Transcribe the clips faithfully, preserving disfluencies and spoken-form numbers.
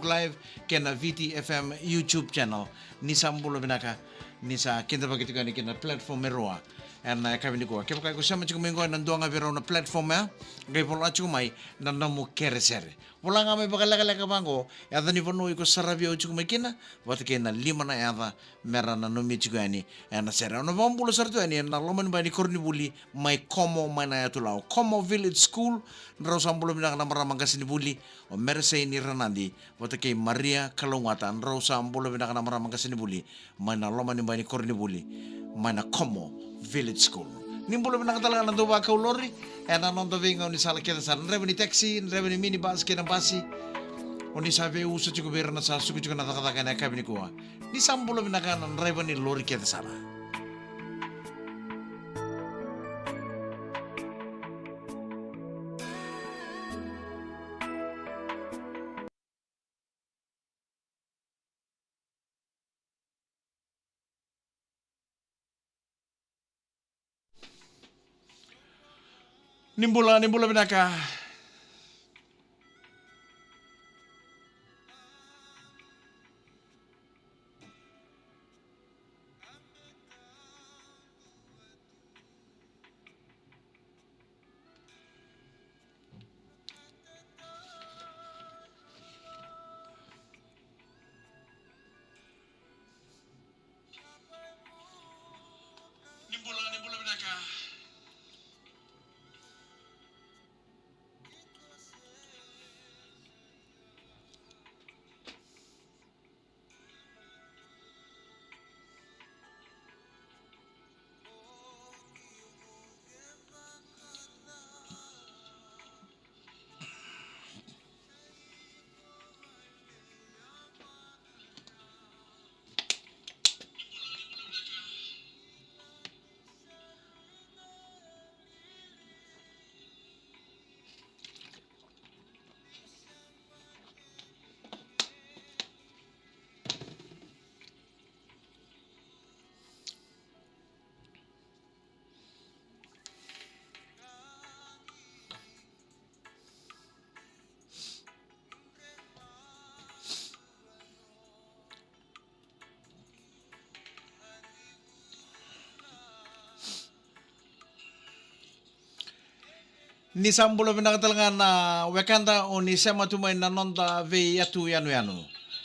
Live kei na V T F M YouTube channel. Ni sa bula vinaka, ni sa kidavaki tiko yani kina platform e rua. Ena yakavi nikua, kevaka iko sema tiko mai qo ena dua ga vei rau na platform ya, qai vola tiko mai na nomu keresere. Vola ga mai vakalekaleka vaqo, yaca ni vanua iko saravi au tiko mai kina, vata kei na lima na yaca mera nanumi tiko yani ena sere. Au na vakabula sara tu yani ena loma ni bai ni koronivuli mai Como, mai na yatu Lau. Como Village School, drau sa bula vinaka na marama qasenivuli, o Meresei ni Ranadi, vata kei Maria Kalougata, drau sa bula vinaka na marama qasenivuli, mai na loma ni bai ni koronivuli, mai na Como Village School. Ni bula vinaka tale ga na dau vakau lori ena noda veigaunisala kece sara, na draiva ni taxi, na draiva ni minibus kei na basi. O ni sa veiusu tiko vei ira na sa suka tiko na cakacaka ena yakavi nikua. Ni sa bula vinaka na draiva ni lori kece sara. Ni bula, ni bula vinaka. Ni bula, ni bula vinaka. Ni sa bula vinaka tale ga na wekada, o ni sema tu mai na noda veiyatu yanuyanu.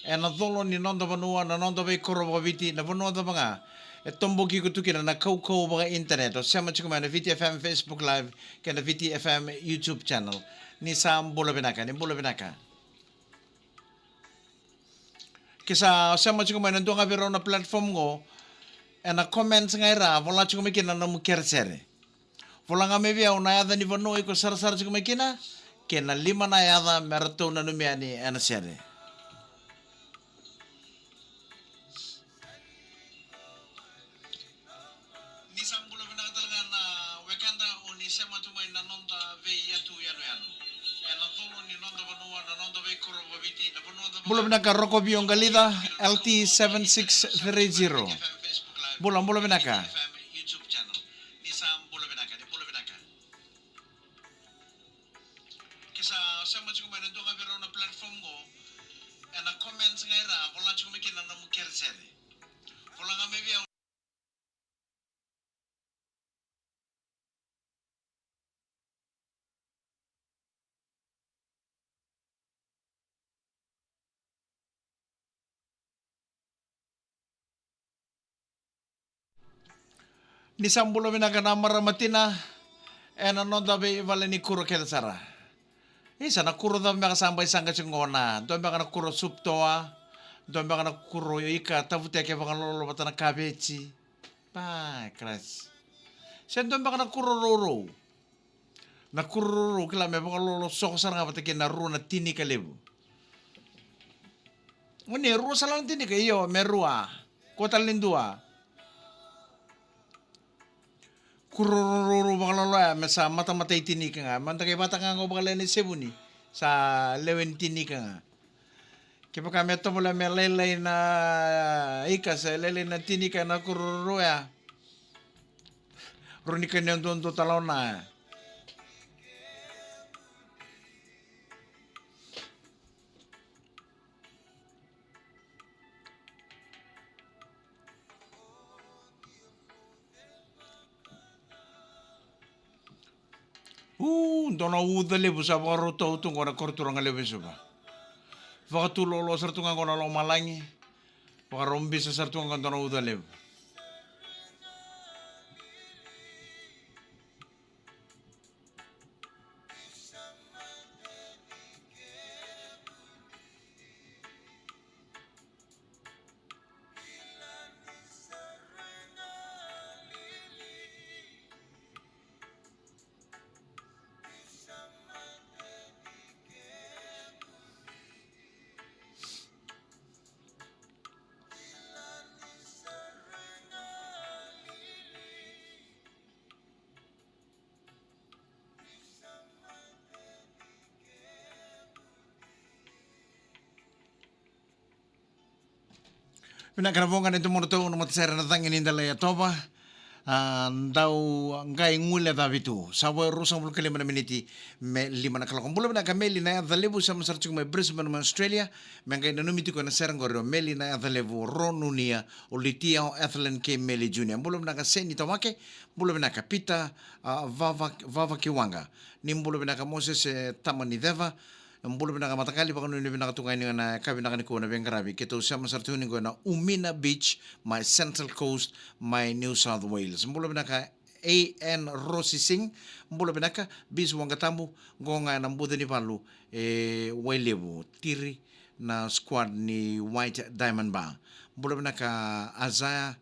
Ena colo ni noda vanua, na noda veikoro vakaviti, na vanua cava ga e toboki iko tu kina na kaukauwa vaka-internet. O sema tiko mai na V T F M Facebook Live kei na V T F M YouTube channel. Ni sa bula vinaka, ni bula vinaka. Ke sa sema tiko mai na dua ga vei rau na platform qo, ena comments ga e ra, vola tiko mai kina na nomu keresere. Vola ga mai vei au na yaca ni vanua iko sarasara tiko mai kina, kei na lima na yaca me ratou nanumi yani ena sere. Ni sa bula vinaka tale ga na wekada, o ni sema tu mai na noda veiyatu yanuyanu. Ena colo ni noda vanua, na noda veikoro vakaviti, na vanua cava. Bula vinaka Roko Vio Qalica, L T seven six three zero. Bula, bula vinaka. Ni sa bula vinaka, ni bula vinaka. Ke sa sema tiko mai na dua ga vei rau na platform qo, ena comments ga e ra, vola tiko mai kina na nomu keresere. Vola ga mai vei au. Ni sa bula vinaka na marama tina ena noda veivale ni kuro kece sara. Isa, na kuro cava beka sa bai saqa tiko qo, na dua beka na kuro suptoa, dua beka na kuro ika tavuteke vakalolo vata na kaveji. Pai Christ. Se dua beka na kuro rourou. Na kuro rourou kila me vakalolo soko sara ga vata kei na rua na tinika levu. Oni rua sara na tinika, io, me rua. Kua tale ni dua. Kuro rourou vakalolo ya me sa matamata i tinika ga. Mada kai vata ga qo vakalailai na sevuni, sa lewe ni tinika ga. Kevaka me tovolea me lailai na ika se lailai na tinika na kuro rourou ya. Rua ni kania duadua tale na ya. U, dua na uca levu sa vakarautau tu qo na koro turaga levu e Suva. Vakatu loaloa sara tu ga qo na lomalagi. Vakarau bisa sara tu ga qo dua na uca levu. Vinaka na voqa ni domodratou na matasere na cagi ni dela e Tova. A, dau qai gule cavi tu. Sa vo e ruasagavulu ka lima na miniti me lima na kaloko. Bula vinaka Meli na yaca levu, sema sara tiko mai Brisbane mai Australia. Me qai nanumi tiko na sere qori o Meli na yaca levu, Ro Nunia, o Litia, o Ethelyn kei Meli Junior. Bula vinaka Seni Tawake. Bula vinaka Peter, a, Vava, Vava Kiwaqa. Ni bula vinaka Moses, e, Tama ni Ceva. Bula vinaka mataqali, vakanuinui vinaka tu ga yani na yakavi vinaka nikua na veiqaravi. Keitou sema sara tu yani qo ena Umina Beach, mai Central Coast, mai New South Wales. Bula vinaka A N Rosi Singh, bula vinaka Bis Waqatabu, qo ga ena buca ni valu e Wailevu, tiri na squad ni White Diamond Bar. Bula vinaka Azaya,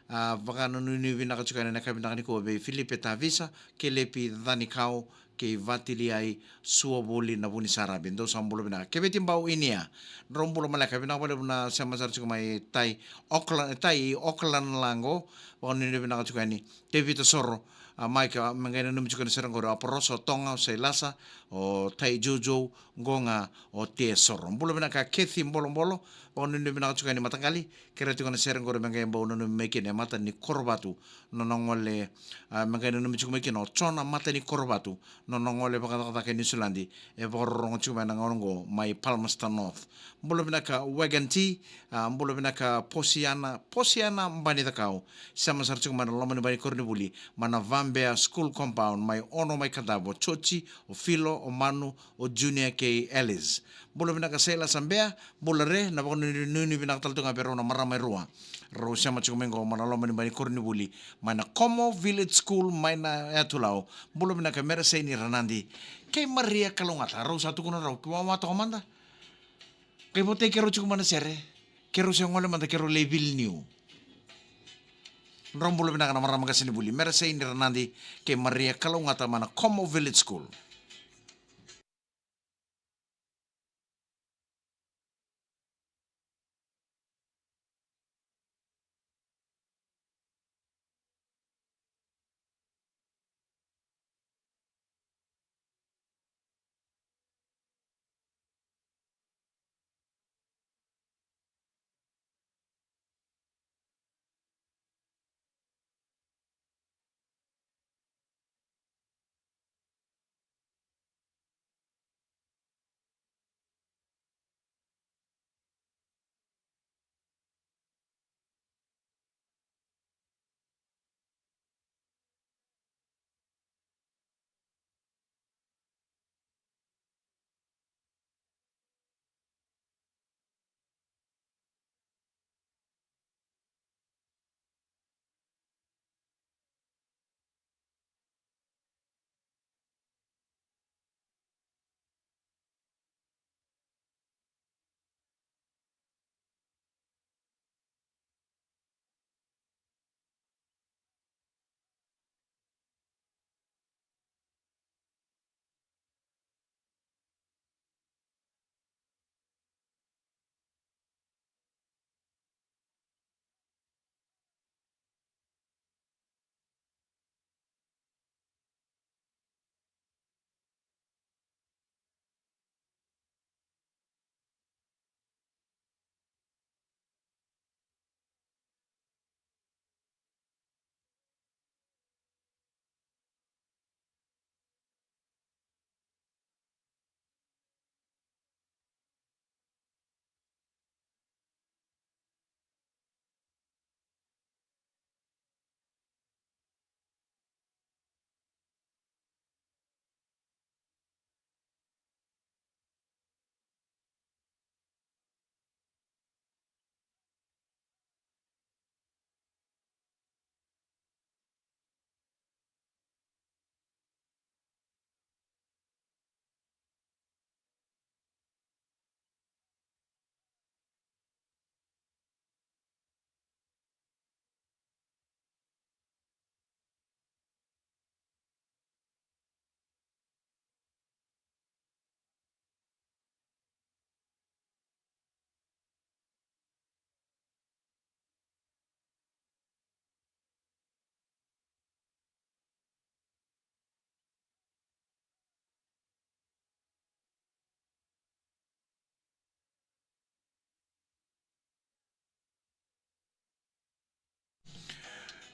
a, vakanuinui vinaka tiko yani na yakavi vinaka nikua vei Filipe Tavisa, Kelepi Canikau, kei Vatiliai Suavoli na Vunisaravi. Dou sa bula vinaka. Keveti Bau Inia. Drau bula maleka, vinaka vakalevu na sema sara tiko mai tai Auckland, tai Auckland Lago. Vakanuinui vinaka tiko yani. Tevita Soro, a, Mike, a, me qai nanumi tiko na sere qori, a, Poroso, o Toga, o Sailasa, o Tai Joujou, qo ga o Te Soro. Bula vinaka Kethi Bolobolo, vakanuinui vinaka tiko yani mataqali, kerea tiko na sere qori me qai bau nanumi mai kina e Mata ni Korovatu, nona gole, a, me qai nanumi tiko mai kina o Jona Mata ni Korovatu, nona gole vakacakacaka e Niusiladi, e vakarorogo tiko mai na gauna qo mai Palmerston North. Bula vinaka Wagon T, a, bula vinaka Posiana, Posiana Banicakau, sema sara tiko mai na loma ni bai ni koronivuli, mai na Vabea School Compound, mai Ono mai Kadavo, Joji, o Filo, o Manu, o Junior kei Alice. Bula vinaka Sailasa Bea, bula re, na vakanuinui vinaka tale tu ga vei rau na marama e rua. Rau sema tiko mai qo mai na loma ni bai ni koronivuli, mai na Como Village School, mai na Yatu Lau. Bula vinaka Mereseini Ranadi kei Maria Kalougata, rau sa tukuna rau, ke wawa toka mada. Ke votei keirau tiko mai na sere, keirau se gole mada keirau lai viliniu. Drau bula vinaka na marama qasenivuli, Mereseini Ranadi kei Maria Kalougata mai na Como Village School.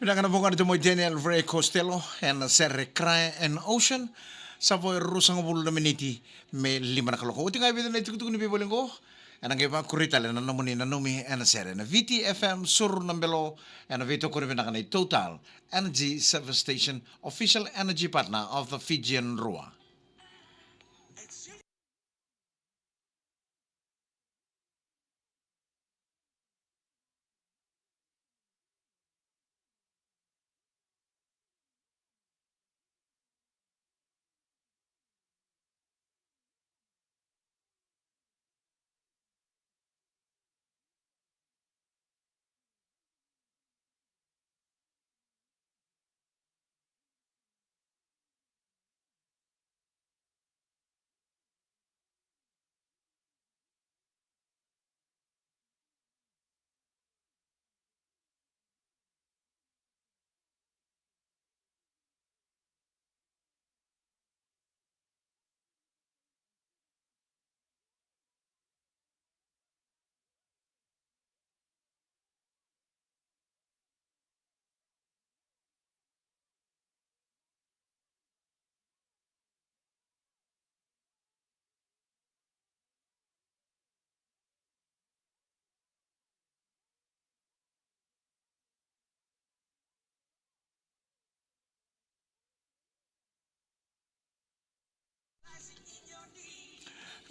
Vinaka na voqa ni tamai Daniel Ray Costello ena sere Cry an Ocean. Sa vo e ruasagavulu na miniti me lima na kaloko. Oti ga e vica na itukutuku ni veiwali qo. Ena qai vakuri tale na nomuni nanumi ena sere na V T F M Suru na Belo, ena veitokoni vinaka nei Total Energy Service Station, official energy partner of the Fijian Drua.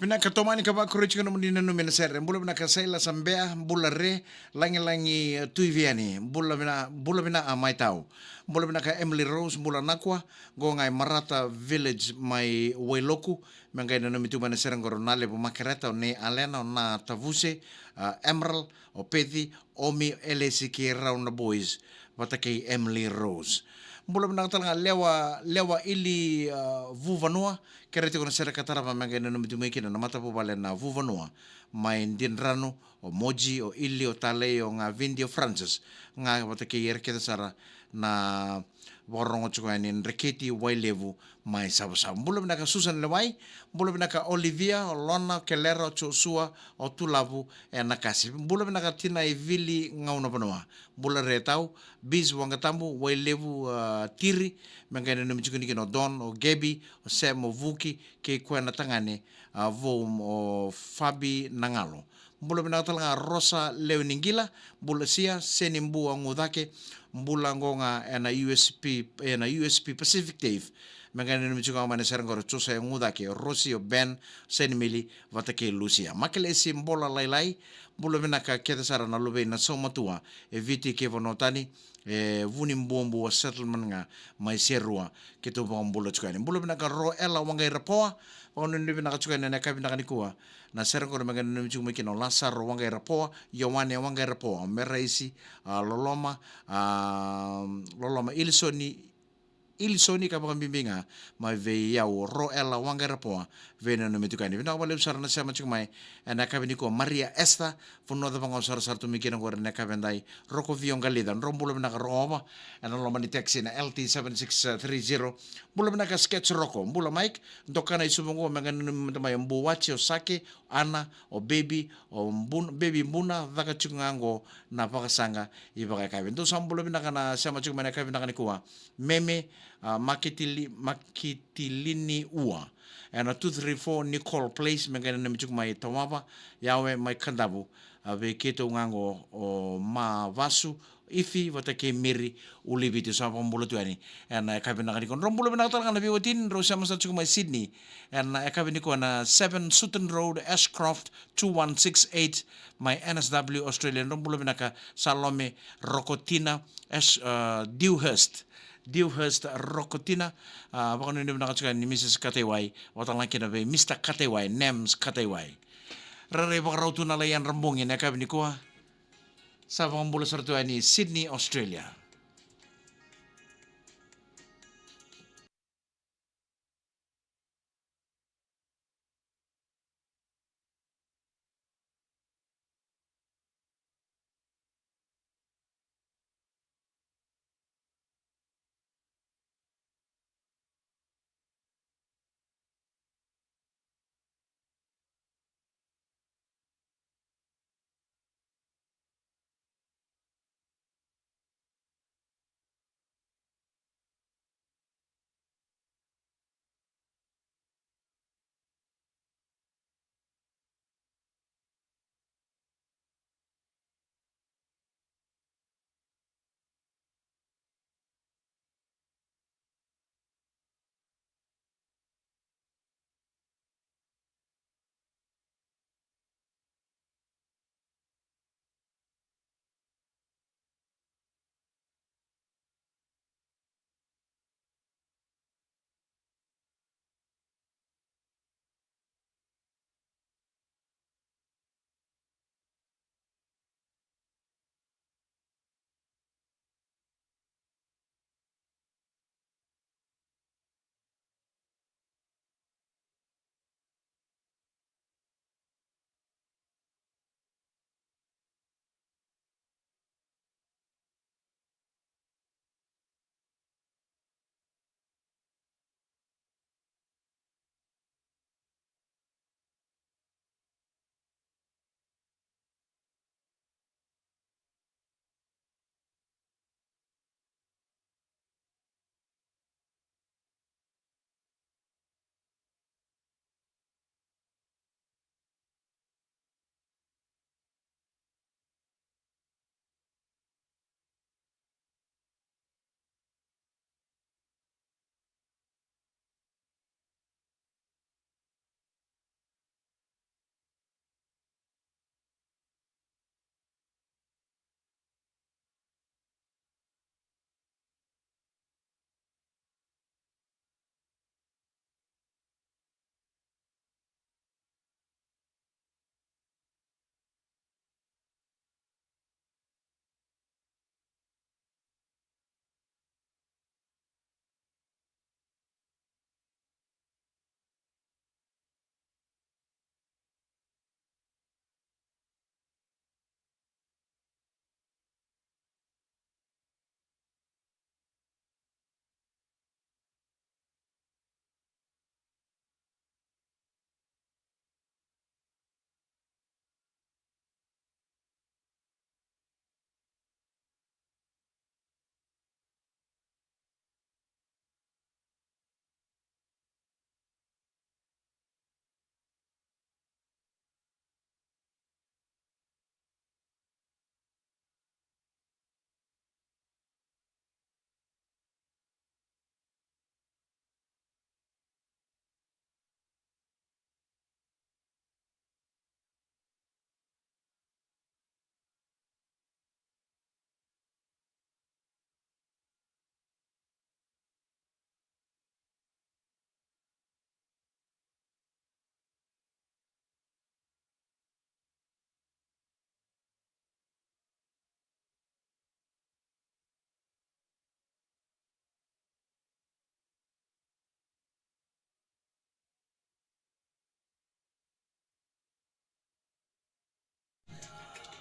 Vinaka, tomani ka vakureitaka nomuni nanumi ena sere. Bula vinaka Saila Sabea, bula re, Lagilagi, eh, Tuiviani, bula vina, bula vina a mai tau. Bula vinaka Emily Rose, bula nakua, qo ga e Marata Village mai Wailoku, me qai nanumi tu mai na sere qo o Nalevu Makereta, o Nei Alena, o Na Tavuse, ah, Emerald, o Peci, Omi, Elesi kei rau na boys, vata kei Emily Rose. Bula vinaka tale ga Lewa, Lewa Ili, ah, Vuvanua, kere tiko na sere ka tarava me qai nanumi tu mai kina na matavuvale na Vuvanua, mai Didranu, o Moji, o Ili, o Talei, o Gavidi, o Francis, ga vata kei ira kece sara na vakarorogo tiko yani Dreketi, Wailevu, mai Savasava. Bula vinaka Susan Lewai, bula vinaka Olivia, o Lona, o Kelera, o Joshua, o Tulavu, e Nakasi. Bula vinaka Tina i Vili, Gauna Vanua. Bula re tau, Bis Waqatabu, Wailevu, ah, Tiri, me qai nanumi tiko ni kina o Don, o Gebi, o Sem, o Vuki, kei koya na tagane, ah, vou, o Fabi Nagalo. Bula vinaka tale ga Rosa Lewe ni Qila, bula Sia, Seni Bua Gucake, bula qo ga ena U S P, ena U S P Pacific Dave. Me qai nanumi tiko ga mai na sere qo o Josea Gucake, o Rosi, o Ben, Seni Mili, vata kei Lusia. Makelesi Bola Lailai, bula vinaka kece sara na luvei na saumatua, e Viti kei vanua tani, e Vunibuabua settlement ga mai Serua, keitou vakabula tiko yani. Bula vinaka Roela Waqairapoa, vakanuinui vinaka tiko yani ena yakavi vinaka nikua. Na sere qo me qai nanumi tiko mai kina o Lasaro Waqairapoa, Ioane Waqairapoa, o Meraisi, ah, Loloma, ah, Loloma Ilisoni, Ilisoni ka vakabibi ga mai vei au Roela Waqairapoa, veinanumi tiko yani. Vinaka vakalevu sara na sema tiko mai ena yakavi nikua Maria Esther, Vanua Cava ga o sarasara tu mai kina qori ena yakavi edai, Rokovio Qalica, dro bula vinaka Rokova, ena loma ni taxi na L T seven six three zero. Bula vinaka Sketch Roko, bula Mike, doka na i Suva qo me qai nanumi mada mai o Buwaci, o Sake, Ana, o Baby, o Bun-, Baby Buna, caka tiko ga qo na vakasaqa i vakayakavi. Dou sa bula vinaka na sema tiko mai na yakavi vinaka nikua. Meme, ah, Makitili-, Makitilini Ua. Ena two three four Nicole Place, me qai nanumi tiko mai Tawava, Yawe mai Kadavu, ah, vei keitou ga qo, o Mavasu, Ifi, vata kei Miri, Uliviti, sa vakabula tu yani. Ena yakavi vinaka nikua. Dro bula vinaka tale ga na veiwatini, dro sema sa tiko mai Sydney. Ena yakavi nikua na seven Sutton Road, Ashcroft, two one six eight, mai N S W Australia. Dro bula vinaka Salome Rokotina, Ash-, ah, Dewhurst. Dewhurst Rokotina, ah, vakanuinui vinaka tiko yani Missus Kataiwai, vata ga kina vei Mister Kataiwai, Nams Kataiwai. Rairai vakarau tu na lai yadra bogi ena yakavi nikua. Sa vakabula sara tu yani Sydney, Australia.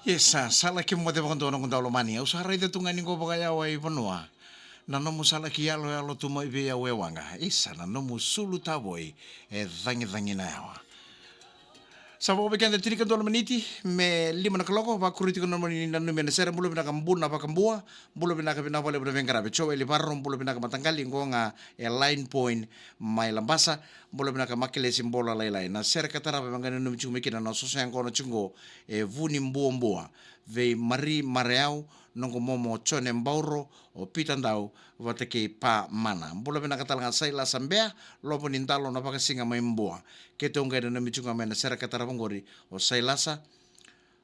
Isa, sa laki moce vakadua noqu daulomani. Au sa raica tu ga ni qo vakayawa i vanua. Na nomu sa laki yaloyalo tu mai vei au e waqa. Isa, na nomu sulu tavoi e cagicagi na yawa. Sa vo vei keda tinikadua na miniti me lima na kaloko, vakuri tiko na nomuni nanumi ena sere. Bula vinaka Buna Vakabua. Bula vinaka, vinaka vakalevu na veiqaravi. Joeli Varo, bula vinaka mataqali, qo ga e Line Point mai Labasa. Bula vinaka Makelesi Bola Lailai. Na sere ka tarava me qai nanumi tiko mai kina na soso yaqona tiko qo e Vuni Buabua. Vei Mari Mareau, noqu momo Jone Bauro, o Pita Dau, vata kei Pa Mana. Bula vinaka tale ga Sailasa Bea, Lovo ni Dalo na Vakasiga mai Bua. Keitou qai nanumi tiko ga mai na sere ka tarava qori, o Sailasa,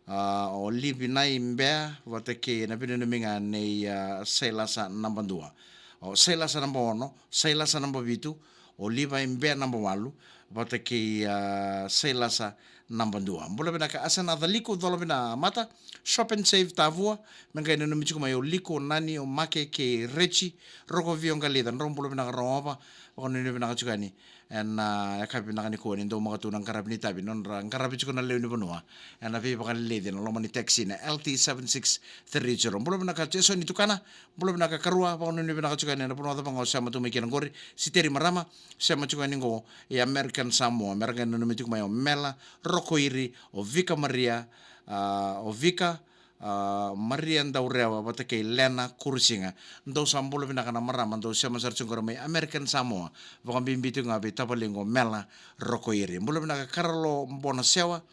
a, o Livinai Bea, vata kei na veinanumi ga nei, a, Sailasa Nabadua. O Sailasa naba ono, Sailasa naba vitu, o Livai Bea naba walu, vata kei, a, Sailasa naba dua. Bula vinaka Asenaca Liku, Cola Vinamata, Shop and Save Tavua, me qai nanumi tiko mai o Liku, o Nani, o Make kei Rechi, Rokovio Qalica, drau bula vinaka Rogova, vakanuinui vinaka tiko yani. Ena, a, yakavi vinaka nikua ni dau maka tu na qaravi ni tavi, nodra qaravi tiko na lewe ni vanua. Ena veivakaleleci ena loma ni taxi na L T seven six three zero. Bula vinaka Jason i Tukana, bula vinaka Karua, vakanuinui vinaka tiko yani ena vanua cava ga o sema tu mai kina qori, Siteri Marama, sema tiko yani qo, e American Samoa, me ra qai nanumi tiko mai o Mela, Rokoiri, o Vika Maria, a, o Vika, a, Maria Daurewa vata kei Lena Kurusiga. Dou sa bula vinaka na marama, dou sema sara tiko qori mai American Samoa. Vakabibi tiko ga vei tavalequ o Mela Rokoiri. Bula vinaka Karalo Bonasewa,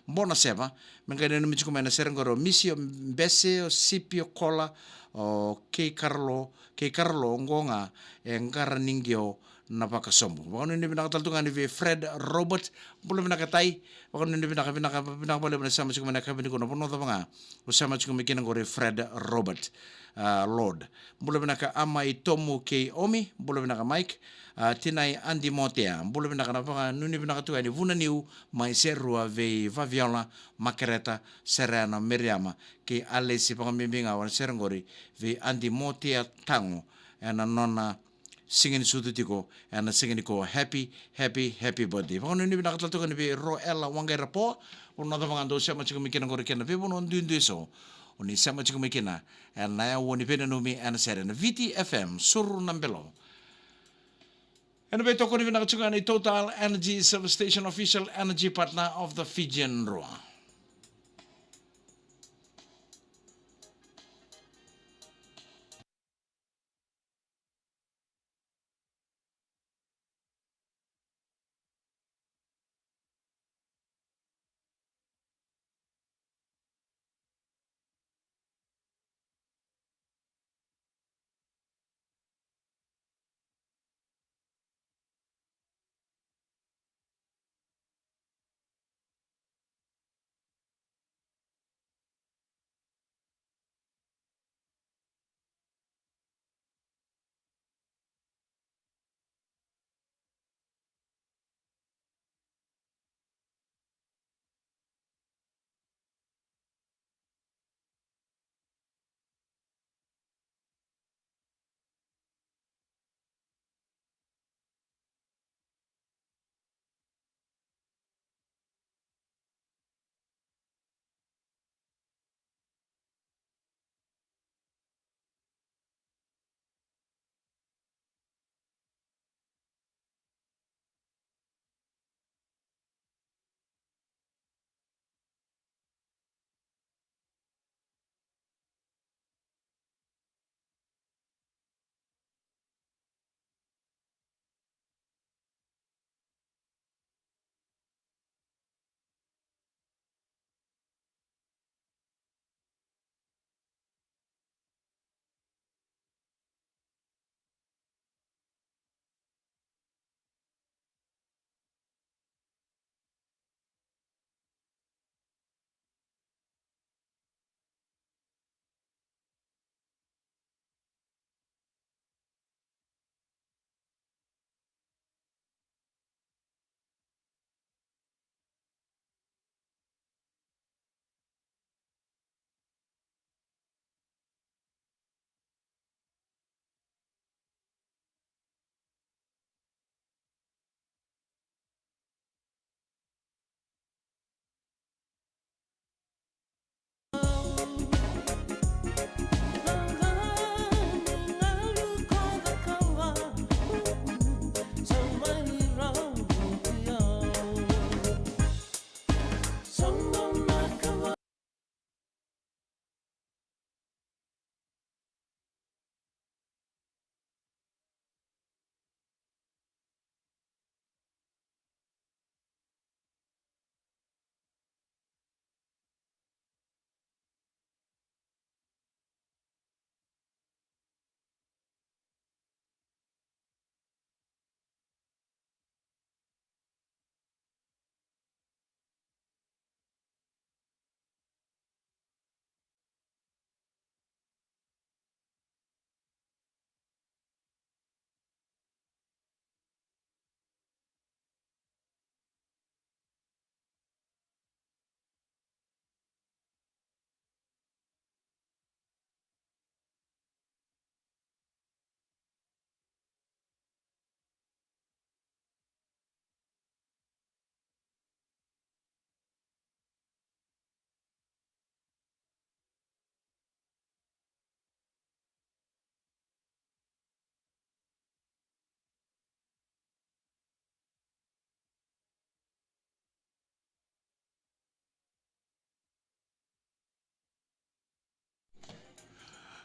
Bonaseva, me qai nanumi tiko mai na sere qori o Misi, o Bese, o Sipi, o Kola, o kei Karalo, kei Karalo, qo ga e qara ni qio na vakasobu. Vakanuinui vinaka tale tu ga yani vei Fred Robert, bula vinaka Tai, vakanuinui vinaka, vinaka, vinaka vakalevu na sema tiko mai na yakavi nikua na vanua cava ga o sema tiko mai kina qori Fred Robert, a, Lord. Bula vinaka Ama i Tomu kei Omi, bula vinaka Mike, a, Tinai Adi Motea, bula vinaka na vakanuinui vinaka tu ga yani Vunaniu mai Serua vei Vaviola, Makereta, Serena, Miriama, kei Alesi, vakabibi ga vua na sere qori vei Adi Motea Tago, ena nona siga ni sucu tiko ena siga nikua. Happy, happy, happy birthday. Vakanuinui vinaka tale tu ga yani vei Roela Waqairapoa, vanua cava ga dou sema tiko mai kina qori kei na veivanua duidui eso o ni sema tiko mai kina ena aua ni veinanumi ena sere na Viti F M, Suru na Belo. Ena veitokoni vinaka tiko ga yani Total Energy Service Station, official energy partner of the Fijian Drua.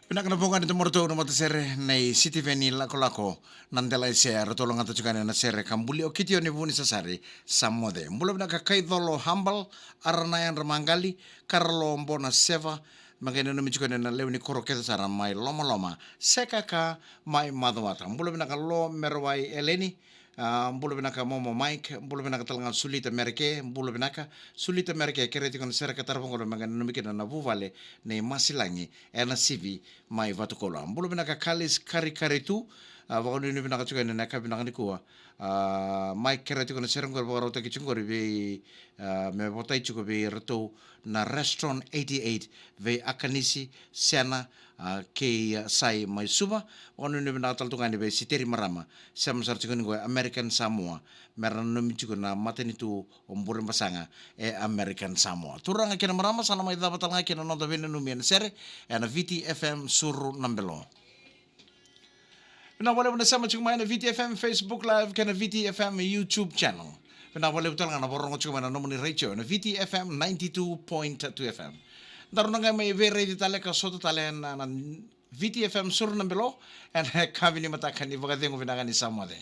Vinaka na voqa ni tamaratou na matasere nei Sitiveni Lakolako na Delaisea, ratou lagata tiko yani na sere ka buli o Kitione Vunisasari sa moce. Bula vinaka Kaicolo Hambal, Aranayadra Maqali, Karalo Bona Seva, me qai nanumi tiko yani na lewe ni koro kece sara mai Lomaloma, Sekaka mai Macuata. Bula vinaka Lo Merewai Eleni, a, bula vinaka Momo Mike, bula vinaka tale ga Sulita Mereke, bula vinaka Sulita Mereke, kere tiko na sere ka tarava qo me qai nanumi kina na vuvale nei Masilagi ena sivi mai Vatukoula. Bula vinaka Kalis Karikari tu, a, vakanuinui vinaka tiko ena yakavi vinaka nikua. A, mai kere tiko na sere qori vakarautaki tiko qori vei, a, me votai tiko vei iratou na Restaurant eighty-eight vei Akanisi Sena, a, kei, a, Sai mai Suva. Vakanuinui vinaka tale tu ga yani vei Siteri Marama, sema sara tiko ni qo e American Samoa, me ra nanumi tiko na matanitu o Burebasaga e American Samoa. Turaga kei na marama, sa na mai cava tale ga kina na noda veinanumi ena sere ena Viti F M Suru na Belo. Vinaka vakalevu na sema tiko mai na Viti F M Facebook Live kei na Viti F M YouTube channel. Vinaka vakalevu tale ga na vakarorogo tiko mai na nomuni retio ena Viti F M ninety-two point two F M. Daru na qai mai veiraici tale ka sota tale na, na Viti F M Suru na Belo ena yakavi ni mataka ni vakacegu vinaka ni sa moce.